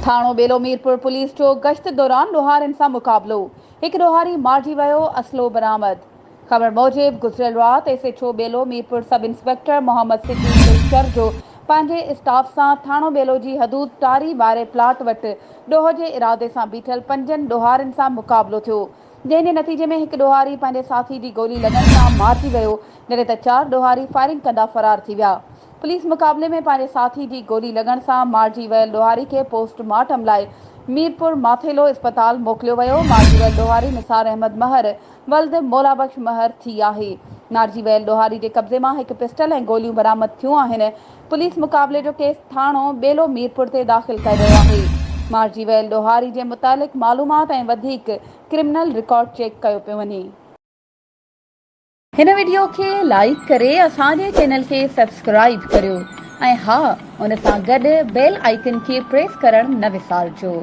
ٿاڻو ٻيلو Mirpur police جو گشت دوران ڏوهارين سان مقابلو، هڪ ڏوهاري مارجي ويو، اسلحو برآمد. خبر موجب گذريل رات S H O Belo Mirpur sub inspector Muhammad Siddique Talchar جو پنهنجي اسٽاف سان ٿاڻو ٻيلو جي حدود ٽاري واري پلاٽ وٽ ڏوهه جي ارادي سان بيٺل پنجن ڏوهارين سان مقابلو ٿيو جنهن جي نتيجي ۾ هڪ ڏوهاري پنهنجي ساٿي جي گولي لڳڻ سان مارجي ويو جڏهن ته چار ڏوهاري فائرنگ ڪندا فرار ٿي ويا. پوليس مقابلي ۾ پنهنجي ساٿي جي گولي لڳڻ سان مارجي ويل ڏوهاري کي پوسٽ مارٽم لاء ميرپور ماٿيلو اسپتال موڪليو ويو. مارجي ويل ڏوهاري نثار احمد مهر ولد مولا بخش مهر ٿي آهي. مارجي ويل ڏوهاري جي قبضي مان هڪ پسٽل ۽ گوليون برآمد ٿيون آهن. پوليس مقابلي جو ڪيس ٿاڻو ٻيلو ميرپور تي داخل ڪيو ويو آهي. مارجي ويل ڏوهاري جي متعلق معلومات ۽ وڌيڪ ڪرمنل رڪارڊ چيڪ ڪيو پيو وڃي. هن وڊيو کي لائيڪ ڪري اسان جي چينل کي سبسڪرائيب ڪريو ۽ ها ان سان گڏ بيل آئيڪن کي پريس ڪرڻ نه وسارجو.